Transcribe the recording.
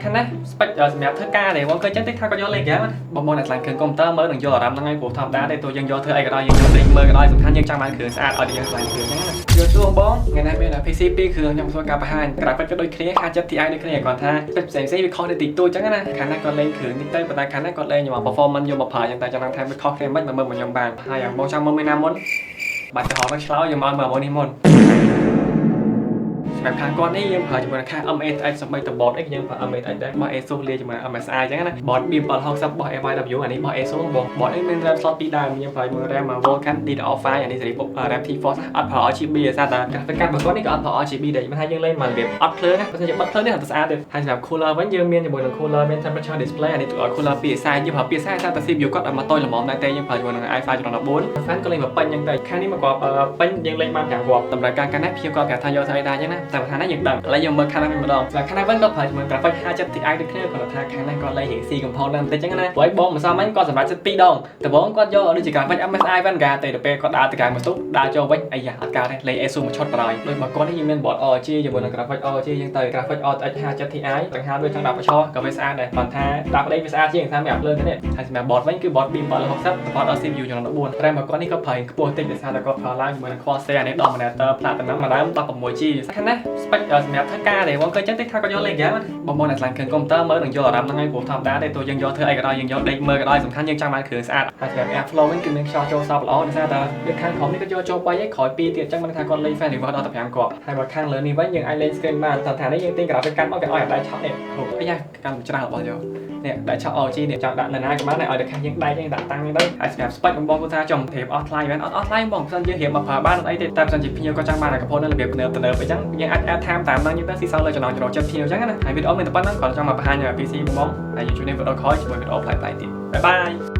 ខាងនេះ spec សម្រាប់ធ្វើការទេបងឃើញចឹងតិចថាគាត់យកលេខហ្គេមបងបងអ្នកឆ្លាញ់គ្រឿងកុំព្យូទ័រមើលនឹងយល់អារម្មណ៍ហ្នឹងហើយព្រោះធម្មតាទេទោះយើងយកធ្វើអីក៏ដោយយើងយកលេងមើលក៏ដោយសំខាន់យើងចង់បានគ្រឿងស្អាតឲ្យយើងឆ្លាញ់គ្រឿងហ្នឹងណាយកសួរបងថ្ងៃនេះមាន PC 2គ្រឿងខ្ញុំធ្វើការបង្ហាញ graphic ក៏ដូចគ្នា50 Ti ដូចគ្នាគាត់ថា spec ផ្សេងផ្សេងវាខុសទៅតិចតួចចឹងណាខាងនេះគាត់លេងគ្រឿងតិចទៅប៉ុន្តែខាងនេះគាត់លេងយក performance យកមកប្រើចឹងតែចង់ដឹងថាវាខុសគ្នាមិនមកមើលមកខ្ញុំបានហើយបងចង់មើលមួយណាមុនបាច់ទៅហត់ឆ្លោយយើងមកមើលមួយនេះមុនសម្រាប់ខាងគាត់នេះយើងប្រើជាមួយនឹងខាង M8X សម្បីតែ board អីយើងប្រើ M8X ដែររបស់ ASUS លាជាមួយនឹង MSI អញ្ចឹងណា board B760 របស់ AYW អានេះរបស់ ASUS បង board នេះមាន RAM slot 2ដើមយើងប្រើជាមួយ RAM Vulcan DDR5 អានេះសេរី RAM T-Force អត់ប្រើ RGB ដោយសារតែ graphic card របស់គាត់នេះក៏អត់ប្រើ RGB ដែរមិនថាយើងលេងមករបៀបអត់ភ្លើងណាបើសិនជាបិទភ្លើងនេះអត់ស្អាតទេហើយសម្រាប់ cooler វិញយើងមានជាមួយនឹង cooler មាន temperature display អានេះ cooler 2ខ្សែយើងប្រើ2ខ្សែតែតែ CPU គាត់អត់មកតូចល្មមដែរទេយើងប្រើជាមួយនឹង i5 ចំនួន14 fan ក៏លេងមកពេញអញ្ចឹងទៅខាងនេះមកគាត់ពេញយើងលេងបាន5គ្រាប់តម្រូវការកាន់នេះព្យាគាត់គេថាយកស្អីដែរអញ្ចឹងណាតែថាណាយើងដឹងឥឡូវយើងមើលខាងនេះវិញម្ដងសម្រាប់ខាងនេះវិញគាត់ប្រើជាមួយ graphic 50 Ti ដូចគ្នាគាត់ថាខាងនេះគាត់លេងរៀង C component បន្តិចអញ្ចឹងណាព្រោះឲ្យបងម្សិលមិញគាត់សម្រាប់ចិត្ត2ដងដំបូងគាត់យកដូចជា graphic MSI Vanguard ទេដល់ពេលគាត់ដើរទៅក្រៅមួយស្ទុះដើរចូលវិញអាយ៉ាអត់កើតទេលេង ASUS មួយឈុតបណ្ដោយដូចមកគាត់នេះយើងមាន board ROG ជាមួយនឹង graphic ROG យើងទៅ graphic RTX 50 Ti ទាំងហាវាចង់ដាក់ប្រឆោក៏វាស្អាតដែរគាត់ថាដាក់ប្តីវាស្អាតជាងថាមានអាភ្លើងនេះហើយសម្រាប់ board វិញគឺ board B760 support ដល់ CPU ចំនួន14 RAM របស់គាត់នេះក៏ប្រើខ្ពស់តិចដោយសារតែគាត់ប្រើឡើងជាមួយនឹង Corsair អានេះដល់ monitor Platinum មួយដើម 16G ខាងនេះ spec សម្រាប់ធ្វើការទេបងឃើញចឹងតិចថាគាត់យកលេខហ្គេមបងបងអ្នកឆ្លាញ់គ្រឿងកុំព្យូទ័រមើលនឹងយល់អារម្មណ៍ហ្នឹងហើយព្រោះធម្មតាទេទោះយើងយកធ្វើអីក៏ដោយយើងយកដេកមើលក៏ដោយសំខាន់យើងចង់បានគ្រឿងស្អាតហើយសម្រាប់ air flow វិញគឺមានខ្យល់ចូលសពល្អដោយសារតែវាខាងក្រោមនេះក៏យកចូល3ហើយក្រោយ2ទៀតចឹងមិនថាគាត់លេង fan reverse ដល់តែ5គ្រាប់ហើយបើខាងលើនេះវិញយើងអាចលេង screen បានតែថានេះយើងទិញ graphic កាន់មកគេឲ្យអាដៃឆក់នេះអាយ៉ាកាន់ច្រើនរបស់យកនេះដាក់ឆក់ ROG នេះចង់ដាក់នៅណាក៏បានដែរឲ្យតែខាងយើងដែកយើងដាក់តាំងទៅហើយសម្រាប់ spec បងបងគាត់ថាចំរៀបអស់ថ្លៃមែនអត់អស់ថ្លៃបងបើមិនយើងរៀបមកប្រើបានអត់អីទេតែបើមិនជាភ្ញៀវគាត់ចង់បានអាកប៉ុននៅរបៀបទំនើបទំនើបអញ្ចឹងយើងអាច add time តាមហ្នឹងយើងទៅស៊ីសងលើចំណងចំណូលចិត្តភ្ញៀវអញ្ចឹងណាហើយវីដេអូមានតែប៉ុណ្្នឹងគាត់ចង់មកបង្ហាញ PC បងបងហើយយើងជួបគ្នាវីដេអូក្រោយជាមួយវីដេអូប្លែកៗទៀត bye bye.